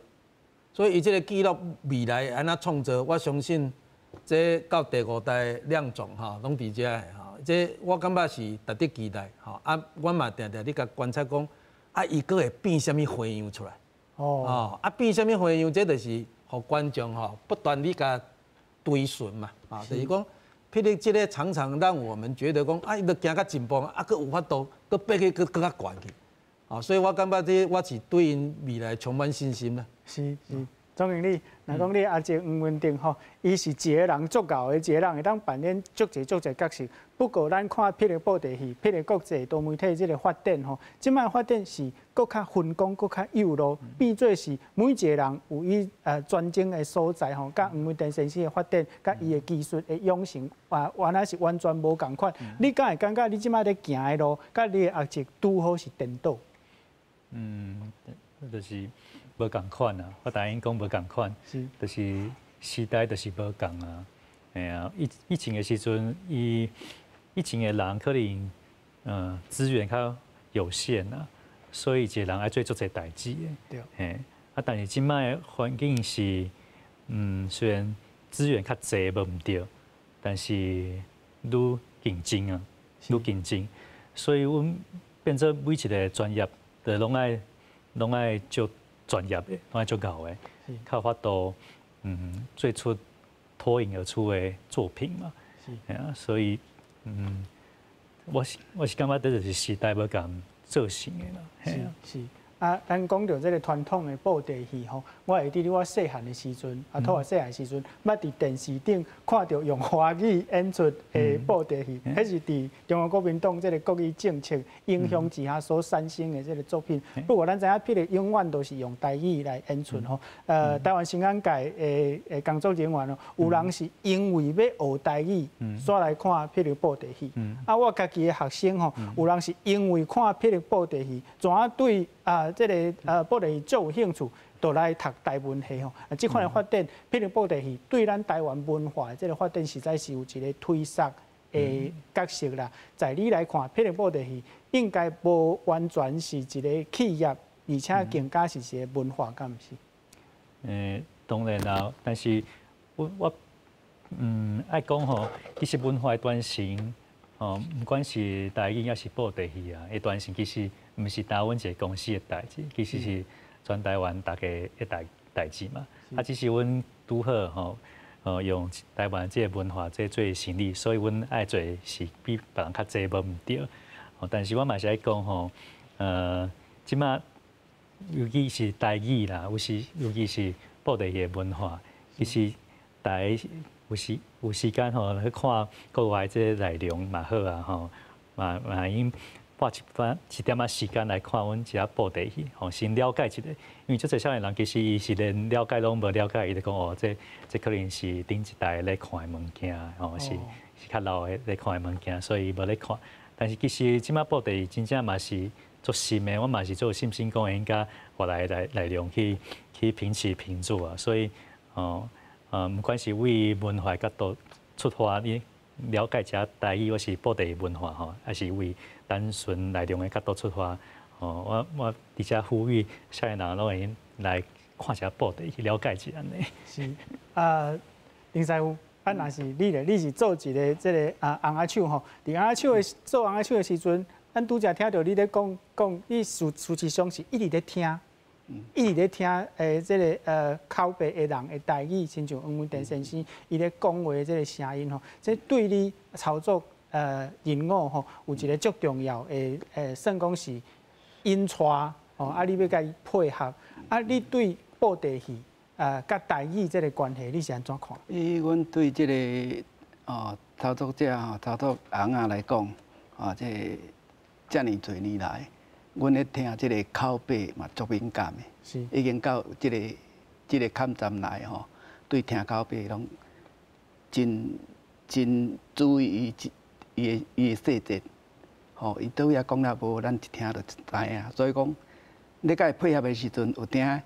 所以伊這个紀錄未來按怎創造，我相信這到第五代亮總吼攏佇遮的吼，這我感覺是值得期待吼。啊，阮嘛定定咧共觀察講，啊，伊閣會變啥物花樣出來？哦，啊變啥物花樣？這就是予觀眾吼不斷咧共追尋嘛，啊，就是講，霹靂這个常常讓我們覺得講，啊，伊都行較進步，啊，閣有法度，閣爬去閣閣較懸去，啊，所以我感覺這我是對𪜶未來充滿信心啦。是是，總經理，若講你阿叔黃文德吼，伊是一个人足𠢕的，一个人會當扮演足濟足濟角色。不過咱看霹靂布袋戲、霹靂國際多媒體這个發展吼，這擺發展是閣較分工、閣較幼路，變做是每一个人有伊專精的所在吼，佮黃文德先生的發展，佮伊的技術的養成，啊，原來是完全無仝款。你敢會感覺你這擺咧行的路，佮你的阿叔拄好是顛倒？嗯，就是無仝款啊，我答應講無仝款，就是時代就是無仝啊。嘿啊，以以前的時陣，伊以前的人可能，資源較有限啊，所以一個人愛做足濟代誌的。嘿，啊，但是這擺環境是，雖然資源較濟無毋對，但是愈競爭啊，愈競爭，所以阮變做每一个專業，就攏愛足專業的，攏愛足𠢕的，較有法度，做出脫穎而出的作品嘛。嘿啊，所以，我是感覺這就是時代無仝造成的啦。是是。啊，咱講著這个傳統的布袋戲吼，我會記得我細漢的時陣，啊，拄仔細漢時陣，捌佇電視頂看著用華語演出的布袋戲，彼是佇中國國民黨這个國語政策影響之下所產生的這个作品。不過咱知影，霹靂永遠都是用台語來演出吼。台灣新眼界的工作人員哦，有人是因為欲學台語，煞來看霹靂布袋戲。啊，我家己的學生吼，有人是因為看霹靂布袋戲，怎啊對啊？這个布袋戲足有興趣，就來讀台文系吼。啊，這款的發展，霹靂布袋戲對咱台灣文化的這个發展，實在是有一个推捒的角色啦。在你來看，霹靂布袋戲應該無完全是一个企業，而且更加是一个文化，敢毋是？當然啦，但是我愛講吼，其實文化傳承，吼，毋管是台語抑是布袋戲啊，的傳承其實毋是單阮一个公司的代誌，其實是全台灣大家的代誌嘛。啊，只是阮拄好吼，用台灣這个文化這做生意，所以阮愛做是比別人較濟無毋對。但是我嘛是愛講吼，這馬尤其是台語啦，有時尤其是布袋戲的文化，其實大家有時間吼去看國外這個內容嘛好啊吼，嘛應花一點仔時間來看阮這布袋戲，吼，先了解一下，因為足濟少年人其實伊是連了解攏無了解，伊就講哦，這可能是頂一代咧看的物件，吼，是較老的咧看的物件，所以伊無咧看。但是其實這馬布袋戲真正嘛是足深的，我嘛是足有信心講應該外來的內容去平起平坐啊，所以哦，毋管是為文化角度出發，你了解一下台語或是布袋戲文化吼，還是為單純內容的角度出發，吼，我佇遮呼籲少年人攏會來看一下布袋戲，了解一下按呢。是啊，林師傅，啊，若是你咧，你是做一个這个尪仔手吼，佇尪仔手的做尪仔手的時陣，咱拄才聽著你咧講講，你事實上是一直咧聽，一直咧聽這个口白的人的台語，親像黃文德先生伊咧講話這个聲音吼，這對你操作人偶吼，有一个足重要的算講是引帶吼，啊，你欲共伊配合，啊，你對布袋戲佮台語這个關係，你是按怎看？以阮對這个操作者吼，操作尪仔來講，啊，這遮爾濟年來，阮咧聽這个口白嘛足敏感的，已經到這个坎站來吼，對聽口白攏真注意伊的細節，吼，伊佗位仔講了無，咱一聽就知影。所以講，你共伊配合的時陣，有當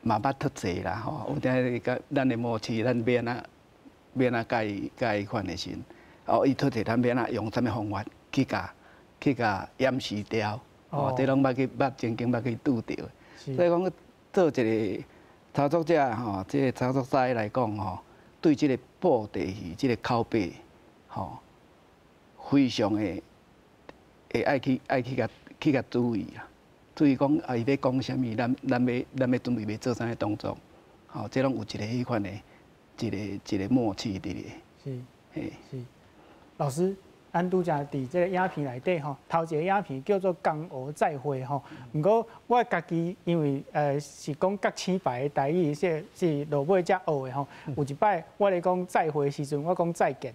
嘛捌脫濟啦，吼，有當佮咱的默契，咱欲按怎欲按怎共伊款的時陣，哦，伊脫濟，咱欲按怎用啥物方法去共掩飾掉，哦，這攏捌去捌曾經捌去拄著。所以講，做一个操作者吼，這个操作師來講吼，對這个布袋戲這个口白，吼，非常的會愛去共注意啦。注意講啊，伊咧講啥物，咱欲準備欲做啥物動作，吼，這攏有一个彼款的一個默契佇咧。是，嘿，是。老師，咱拄才佇這个影片內底吼，頭一个影片叫做《江湖再會》吼。毋過我家己因為是講國語牌的台語，是落尾才學的吼。有一擺我咧講再會的時陣，我講再見。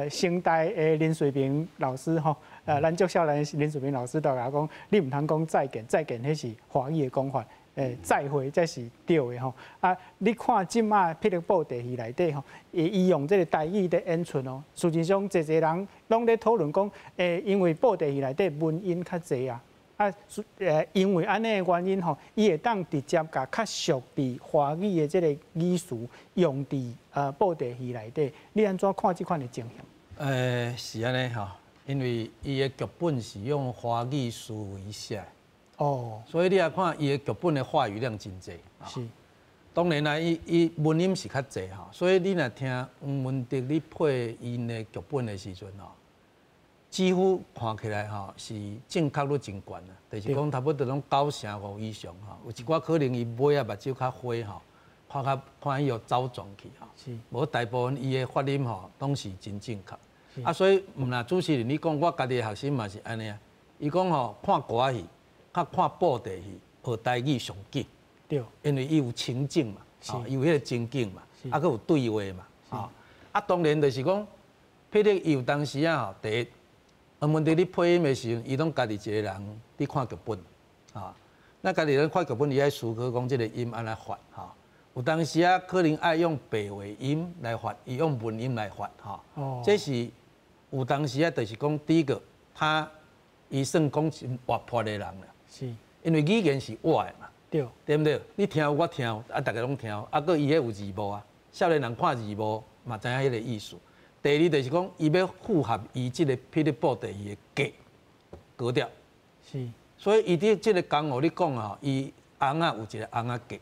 成大的林瑞明老師吼，咱足少年林瑞明老師就共我講，你毋通講再見，再見彼是華語的講法，再會才是對的吼。啊，你看這馬霹靂布袋戲內底吼，伊用這个台語咧演出哦，事實上，濟濟人攏咧討論講，因為布袋戲內底文音較濟啊，啊，因為按呢的原因吼，伊會當直接共較熟佇華語的這个語詞用佇布袋戲內底，你按怎看這款的情形？是按呢吼，因為伊的劇本是用華語思維寫，哦，所以你也看伊的劇本的話語量真濟。是，當然啦，伊文音是較濟吼，所以你若聽黃文德咧配𪜶的劇本的時陣吼，幾乎看起來吼是正確率真懸啊，就是講差不多攏95%以上吼，有一寡可能伊尾仔目睭較花吼，看較看伊有走狀去吼，無大部分伊的發音吼攏是真正確。啊，所以毋但主持人你講，我家己的學生嘛是按呢啊，伊講吼看歌仔戲，較看布袋戲學台語上緊，因為伊有情境嘛，伊有彼个情景嘛，啊，閣有對話嘛，啊，當然就是講，譬如伊有當時啊吼，第一。黃文德咧配音的時陣，伊攏家己一個人佇看劇本，啊，那家己咧看劇本，伊愛思考講這个音按怎發，吼。有當時啊，可能愛用白話音來發，伊用文音來發，吼。哦。這是有當時啊，就是講第一個，他伊算講真活潑的人啦。是。因為語言是活的嘛。對。對毋對？你聽有我聽有，啊，逐家攏聽有，啊，閣伊彼有字幕啊，少年人看字幕嘛知影彼个意思。第二就是講，伊欲符合伊這个霹靂布袋戲的格調，是。所以伊佇這个江湖咧講吼，伊尪仔有一个尪仔格，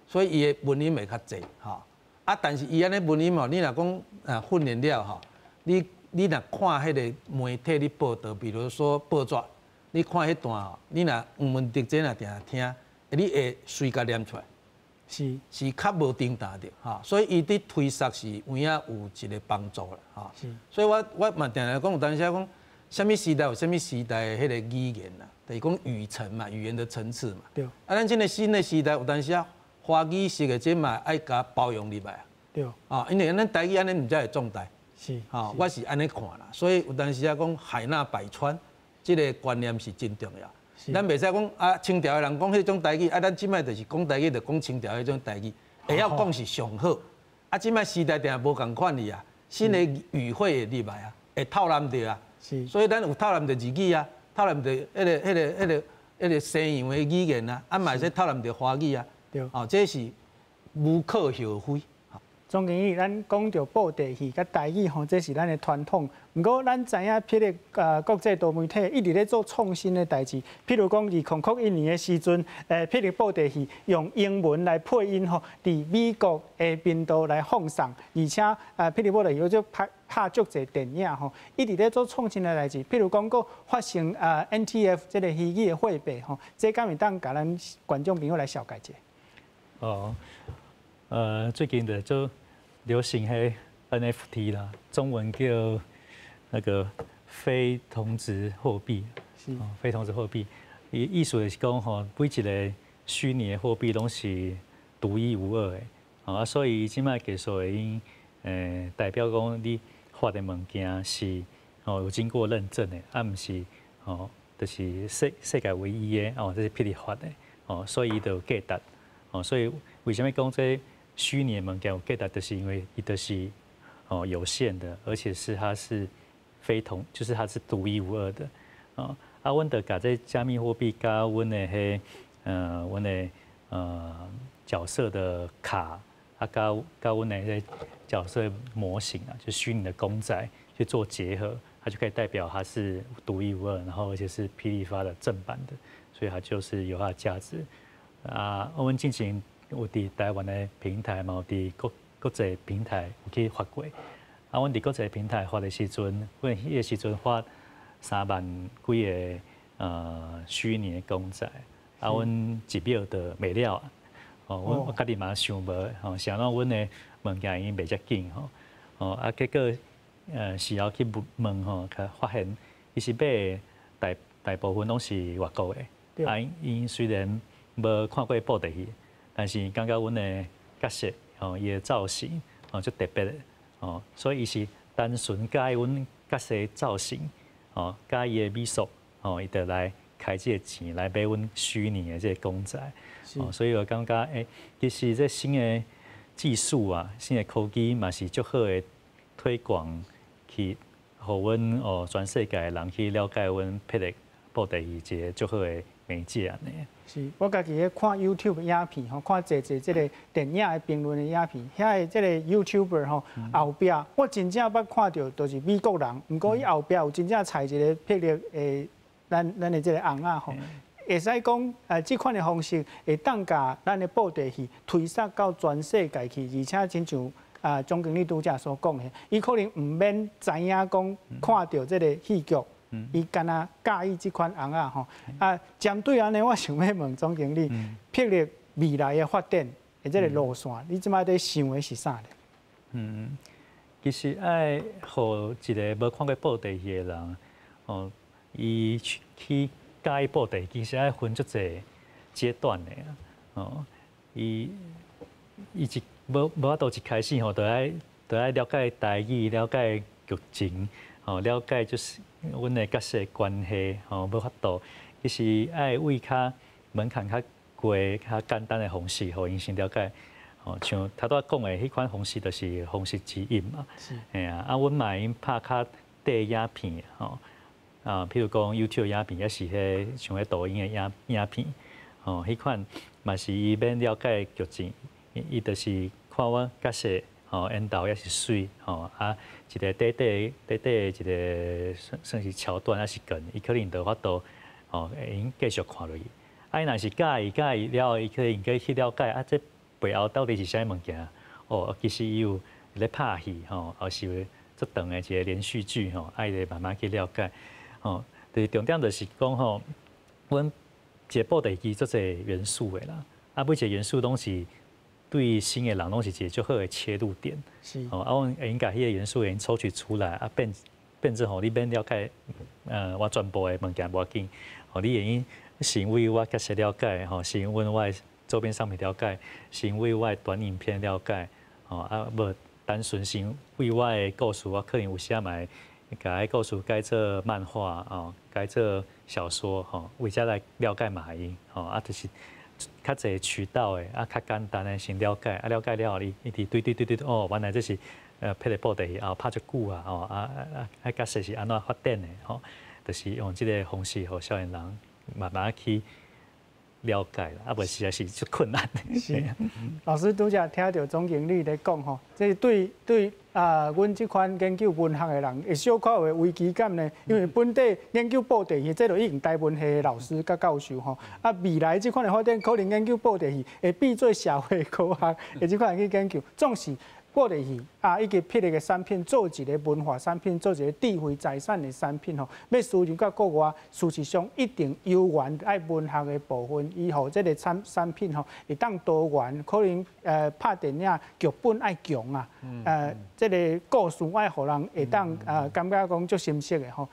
所以伊的文音會較濟吼。啊，但是伊按呢文音吼，你若講啊訓練了吼，你若看彼个媒體咧報導，比如說報紙，你看彼段吼，你若黃文德這若定聽，你會隨共念出來，是較無停頓著吼，所以伊佇推捒是有影有一個幫助啦吼。所以我嘛定定講，有當時講，啥物時代有啥物時代的彼個語言啦，就是講語層嘛，語言的層次嘛。啊，咱這个新的時代有當時啊，華語式的這嘛愛共包容入來啊。啊，因為咱台語按呢毋才會壯大。吼，我是按呢看啦，所以有當時啊講海納百川，這個觀念是真重要。咱袂使講啊，清朝的人講彼種台語，啊，咱這擺就是講台語，就講清朝彼種台語，會曉講是上好。啊，這擺時代定無仝款去啊，新的語彙會入來啊，會透濫著啊。所以咱有透濫著日語啊，透濫著彼個西洋的語言啊，啊嘛會使透濫著華語啊。哦，這是無可厚非。總經理，咱講著布袋戲佮台語吼，這是咱的傳統。毋過咱知影，霹靂國際多媒體一直咧做創新的代誌。譬如講，2001年的時陣，霹靂布袋戲用英文來配音吼，佇美國的頻道來放送，而且霹靂布袋戲閣拍足濟電影吼，一直咧做創新的代誌。譬如講，閣發行NFT 這个虛擬的貨幣吼，這敢會當共咱觀眾朋友來紹介一下？哦，最近的就流行彼 NFT 啦，中文叫那個非同質貨幣。非同質貨幣，伊意思就是講吼，每一個虛擬的貨幣攏是獨一無二的，啊，所以這擺技術會用，代表講你發的物件是哦有經過認證的，啊，毋是哦，就是世界唯一的哦，這是霹靂發的，哦，所以伊就有價值，哦，所以為啥物講這虛擬的物件有價值，就是因為伊就是哦有限的，而且是它是非同，就是它是獨一無二的，啊，啊，阮就共這加密貨幣佮阮的彼阮的角色的卡，啊，佮阮的彼角色模型啊，就虛擬的公仔去做結合，它就可以代表它是獨一無二，然後而且是霹靂發的正版的，所以它就是有它的價值。啊，我們之前有佇台灣的平台嘛，有佇國際平台有去發過。啊，阮佇國際平台發的時陣，阮彼個時陣發3萬幾个虛擬的公仔，啊，阮一秒就賣了啊。哦，阮我家己嘛想無，吼，想講阮的物件已經賣遮緊吼，哦，啊，結果事後去問吼，才發現其實買的大部分攏是外國的，啊，𪜶雖然無看過布袋戲，但是感覺阮的角色吼，伊的造型吼足特別的，哦，所以伊是單純佮意阮角色造型，哦，佮意伊的美術，哦，伊就來開這個錢來買阮虛擬的這個公仔，哦，所以我感覺其實這新的技術啊，新的科技嘛是足好的推廣，去予阮哦全世界的人去了解阮霹靂布袋戲一個足好的媒介按呢。是，我家己咧看 YouTube 影片吼，看濟濟這个電影的評論的影片，遐个這个 YouTuber 吼後壁，我真正捌看著都是美國人，毋過伊後壁有真正踩一个霹靂的咱的這个尪仔吼，會使講這款的方式會當共咱的布袋戲推捒到全世界去，而且親像總經理拄才所講的，伊可能毋免知影講看著這个戲劇。伊敢若佮意這款尪仔吼，啊，針對按呢，我想欲問總經理，霹靂未來的發展的這个路線，你這擺佇想的是啥咧？嗯，其實愛予一个無看過布袋戲的人，哦，伊去佮意布袋戲，其實愛分足濟階段的啊，哦，伊一無法度一開始吼，就愛了解台語，了解劇情，哦，了解就是阮的角色關係，吼，無法度，其實愛為較門檻較低、較簡單的方式，予𪜶先了解。哦，像頭拄仔講的彼款方式，就是方式之一嘛。嘿啊，啊，阮嘛會用拍較短影片，吼，啊，譬如講 YouTube 影片，抑是彼像彼抖音的影片，吼，彼款嘛是伊免了解劇情，伊就是看阮角色，吼，緣投抑是媠，吼，啊，一个短短短短的一个算是橋段，抑是梗，伊可能就有法度，吼，會用繼續看落去。啊，伊若是佮意了後，伊可能閣去了解啊，這背後到底是啥物物件？哦，其實伊有咧拍戲吼，抑是足長的一個連續劇吼，愛咧慢慢去了解吼。就是重點就是講吼，阮一個布袋戲足濟元素的啦，啊，每一個元素攏是對新的人攏是一個足好的切入點。哦，啊，阮會用共彼個元素會用抽取出來，啊，變變做吼，你免了解，我全部的物件無要緊，吼，你會用先為我角色了解，吼，先為我的周邊商品了解，先為我的短影片了解，吼，啊，無單純先為我的故事，我可能有時嘛會共故事改做漫畫，哦，改做小說，吼，為遮來了解嘛會用，吼，啊，就是較濟渠道的，啊，較簡單的先了解，啊，了解了後，你一直對對對對，哦，原來這是霹靂布袋戲，哦，拍足久啊，哦，啊啊啊，角色是按怎發展的，吼，就是用這個方式，予少年人慢慢去了解啦，啊，無實在是足困難的。是，老師拄才聽著總經理咧講吼，這對對啊，阮這款研究文學的人會小可有危機感呢，因為本底研究布袋戲，這就已經台文系的老師佮教授吼，啊，未來這款的發展可能研究布袋戲會變做社會科學的這款去研究，總是布袋戲啊，以及霹靂的產品做一個文化產品，做一個智慧財產的產品吼，欲輸入到國外，事實上一定有緣愛文學的部分，伊予這個產品吼會當多元，可能拍電影劇本愛強啊，這個故事愛予人會當感覺講足深色的吼，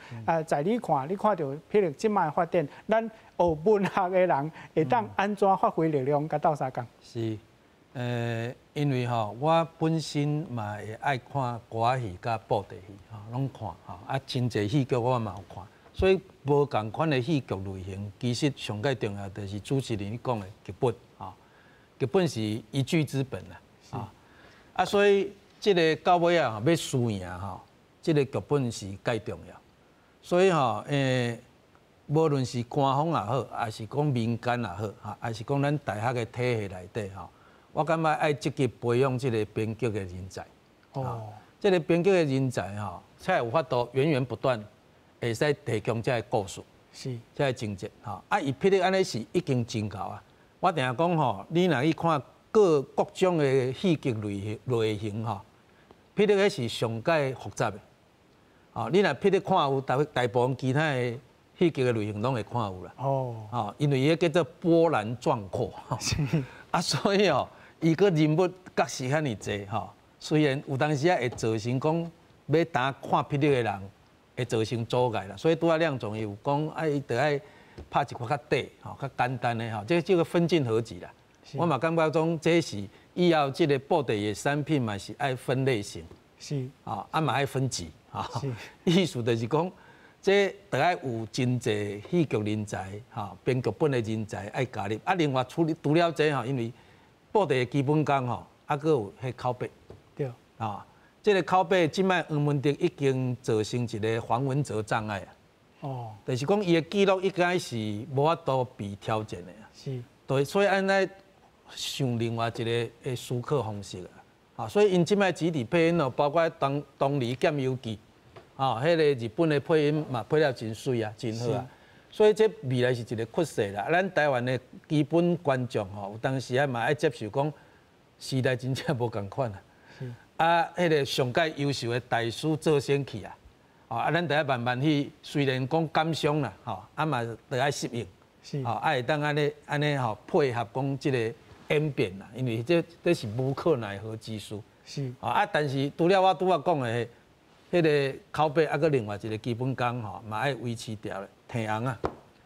在你看，你看著霹靂這擺發展，咱學文學的人會當按怎發揮力量，共鬥相共？是。因為吼，我本身嘛會愛看歌仔戲佮布袋戲，吼，攏看吼，啊，真濟戲劇我嘛有看，所以無仝款的戲劇類型，其實上蓋重要就是主持人你講的劇本，吼，劇本是一劇之本啦，啊，啊，所以這個到尾仔欲輸贏吼，這個劇本是蓋重要，所以吼，無論是官方也好，抑是講民間也好，哈，抑是講咱大學的體系內底吼。我感覺愛積極培養這個編劇的人才。哦，這個編劇的人才吼，才有法度源源不斷會使提供這個故事，是，這個情節吼。啊，伊霹靂按呢是已經真𠢕啊。我定定講吼，你若去看各各種的戲劇類型吼，霹靂彼是上蓋複雜的。哦，你若霹靂看有大大部分其他的戲劇的類型攏會看有啦。哦，吼，因為伊彼叫做波瀾壯闊。啊，所以哦。伊閣人物角色遐爾濟吼，雖然有當時仔會造成講欲單看霹靂的人會造成阻礙啦，所以拄仔亮總伊有講，啊伊著愛拍一寡較短吼、較簡單的吼，這個分進合擊啦。我嘛感覺講這是以後這個布袋的產品嘛是愛分類型，是啊，啊嘛愛分級吼。意思就是講，這著愛有真濟戲劇人才吼、編劇本的人才愛加入。啊，另外除除了這吼，因為布袋的基本功吼，啊，閣有彼口白。對。啊，這個口白，這擺黃文德已經造成一個黃文擇障礙啊。哦。就是講，伊的記錄應該是無法度被挑戰的啊。是。對，所以按呢想另外一個的思考方式啊。所以𪜶這擺集體配音哦，包括東東籬劍遊記，啊，彼個日本的配音嘛配了真媠啊，真好啊。所以這未來是一個趨勢啦。咱台灣的基本觀眾吼，有當時仔嘛愛接受講時代真正無仝款啊。啊，彼個上蓋優秀的大師做先去啊，啊，咱著愛慢慢去，雖然講感傷啦，吼，啊嘛著愛適應，吼，啊會當按呢按呢吼配合講這個演變啦，因為這是無可奈何之事。啊，但是除了我拄仔講的，彼個口白，啊，閣另外一個基本功吼，嘛愛維持牢咧，提尪仔。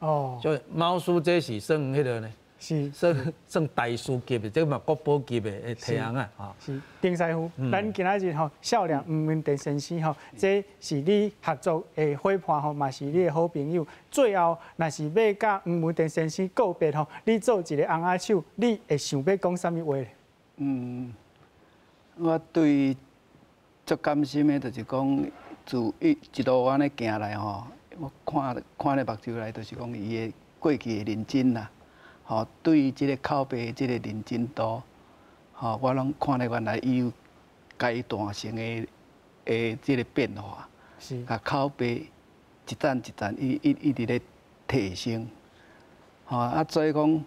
哦。所以貓師這是算彼個呢？是。算大師級的，這嘛國寶級的提尪仔吼。是。丁師傅，咱今仔日吼少年黃文德先生吼，這是你合作的伙伴吼，嘛是你的好朋友。最後，若是欲佮黃文德先生告別吼，你做一个尪仔手，你會想欲講啥物話咧？我對足甘心的，就是講自一一路按呢行來吼，我看看咧目睭內，就是講伊的過去的認真啦，吼，對這個口白這個認真度，吼，我攏看咧原來伊有階段性的這個變化，共口白一層一層伊一直咧提升，吼啊，所以講，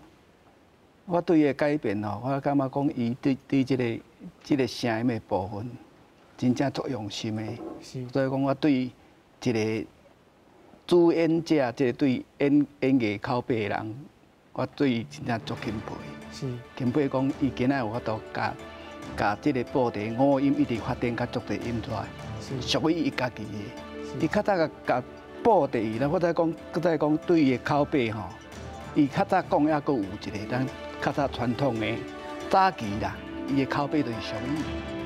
我對伊的改變吼，我感覺講伊對對這個。這个聲音的部分，真正足用心的。所以講，我對一个主演者，這个對演演藝口碑的人，我對伊真正足欽佩。欽佩講，伊今仔有法度共共這个布袋五音一直發展較足濟音出來，屬於伊家己的。伊較早共共布袋戲，我再講，閣再講對伊的口碑吼，伊較早講猶閣有一个咱較早傳統的早期啦，伊的口碑就是屬於。